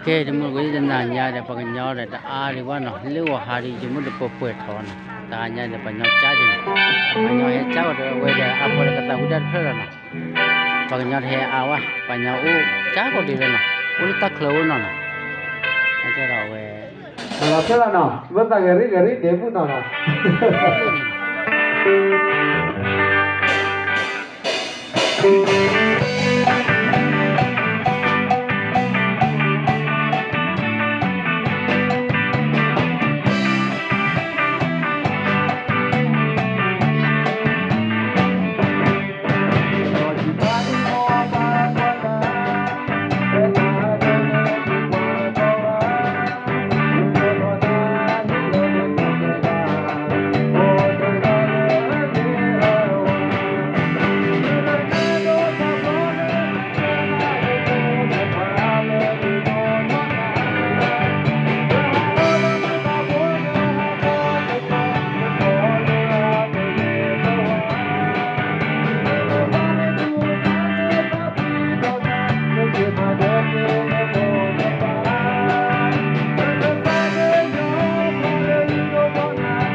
ကဲ တမုၢ်တကိး ယတနၤညါဒီး ပှၤကညီဒီးတအါဒံးဘၣ်နီၤ, လၢဂီၤဟါဒံး ယမုၢ်တပှဲၤပှဲၤထီၣ်နီၤ, တဟါညါဒီး ပှၤကညီကၢ်က့ၤနီၤ, ပှၤကညီဟဲကၢ်ကဒီးဝဲဒီး အါဖီဒီးကသးဝံၣ်တၢ်တဖျၢၣ်လီၤနီၤ, ပှၤကညီတဟဲအါဝဲ, ပှၤကညီအိၣ်ကၢ်ကဒီးလီၤနီၤ, အိၣ်လၢတၢ်ချၢဝဲနီၤနီၤ, အကဒီးဝဲ လီၤဖဲလီၤနီၤ, မ့ၢ်သး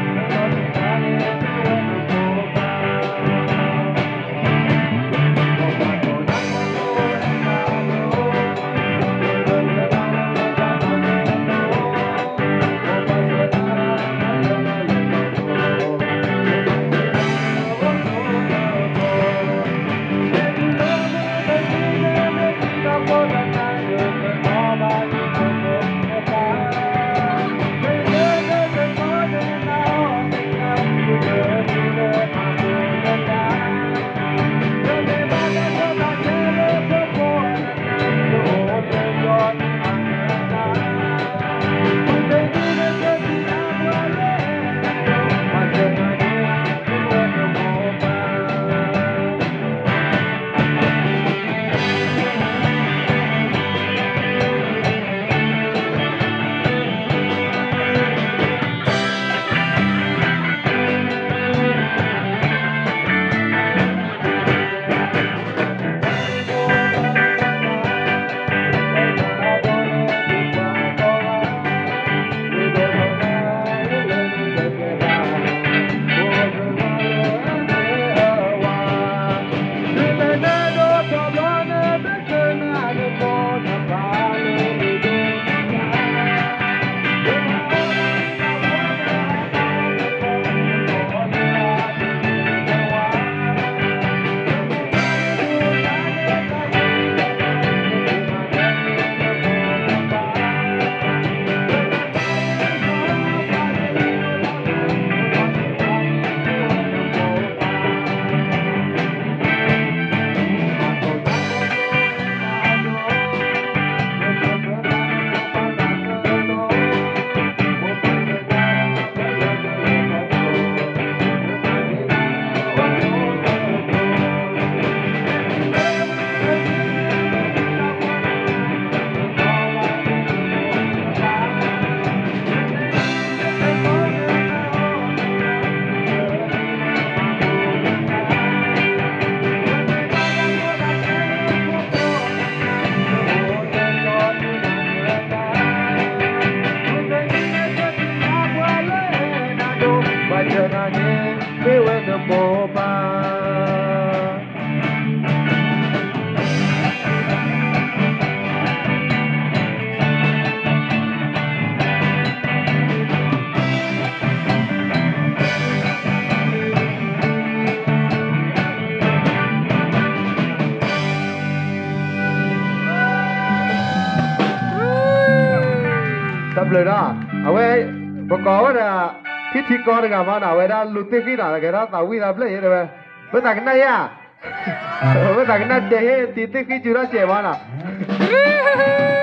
ဂဲၤရ့ၣ်ဂဲၤရ့ၣ်ဒဲးမုၢ်နီၤနီၤ တၢ်ဘျုးလီၤ. အဝဲ ပကိးဝဲဒၣ် ထံထံကီတဂၤမးနီၤ, အဝဲဒၣ်လူၤသ့ၣ်ဃံနီၤ, ကဲထီၣ်သးဝံၣ်သးဖျၢၣ်ယဲတဝဲ, မ့ၢ်သးကနၣ်ယၤ, မ့ၢ်သးကနၣ်တဲဟ့ၣ်တံၤသ့ၣ်ဃံစူၤထီၣ်စဲးမးနီၤ.